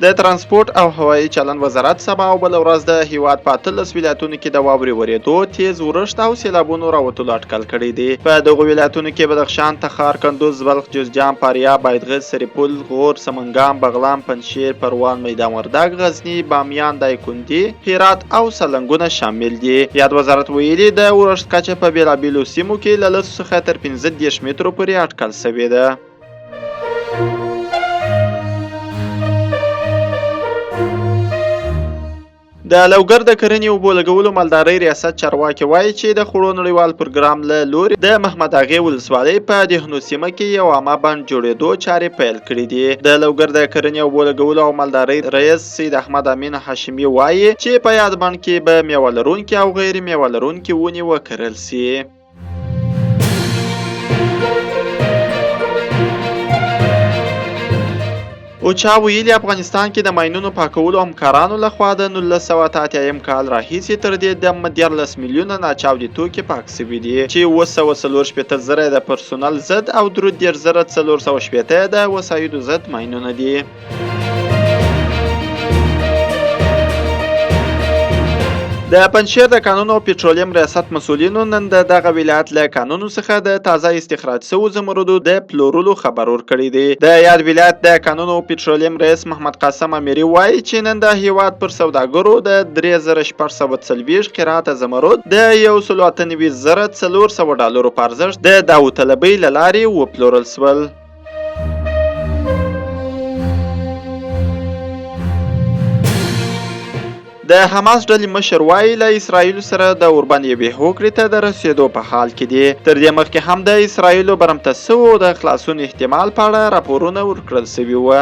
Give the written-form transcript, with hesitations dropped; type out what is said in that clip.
د ترانسپورت او هوایي چلند وزارت سبا او بله ورځ د هیواد په 18 ولایتونو کې د واورې ورېدو، تیز ورښت او سیلابونو راوتلو اټکل کړی دی. په دغو ولایتونو کې بدخشان، تخار، کندوز، بلخ، جوزجان، فاریاب، بایدغیس، سرپل، غور، سمنګان، بغلان، پنجشیر، پروان، میدان وردګ، غزني، بامیان، دایکندي، هرات او سالنګونه شامل دي. یاد وزارت ویلي، د ورښت کچه په بېلابېلو سیمو کې له 10 څخه تر 35 مترو پورې اټکل شوې ده. د لوګر د کرنې اوبو لګولو مالدارۍ ریاست چارواکي وایي چې د خوړو نړیوال پروګرام له لوري د محمد اغې ولسوالۍ په دهنو سیمه کې یو عامه بند جوړېدو چارې پیل کړې دي. د لوګر د کرنې اوبو لګولو او مالدارۍ رییس سید احمد امین هاشمي وایي چې په یاد بند کې به میوه لرونکي او غیر میوه لرونکي ونې وکرل شي. اوچا ویلي، افغانستان کې د ماینونو پاکولو همکارانو لخوا د 1988 کال راهیسې تر دې دمه 13 میلیونه ناچاودي توکي پاک شوي دي، چې 764 زره د پرسونل ضد او 33,460 د وسایلو ضد ماینونه دي. د پنجشیر د کانونو او پټرولیم ریاست مسؤلینو نن د دغه ولایت له کانونو څخه د تازه استخراج شوو زمردو د پلورلو خبر ورکړی دی. د یاد ولایت د کانونو او پټرولیم رئیس محمد قاسم امیري وایي چې نن د هیواد پر سوداګرو د 3640 قراته زمرد د 198,400 ډالرو په ارزښت د داوطلبۍ له لارې وپلورل شول. د حماس ډلې مشر وایي، له اسراییل سره د اوربند یوې هوکړې ته د رسېدو په حال کې دي. تر دې مخکې هم د اسراییلو برمته سوو د خلاصون احتمال په اړه راپورونه ورکړل شوي وو.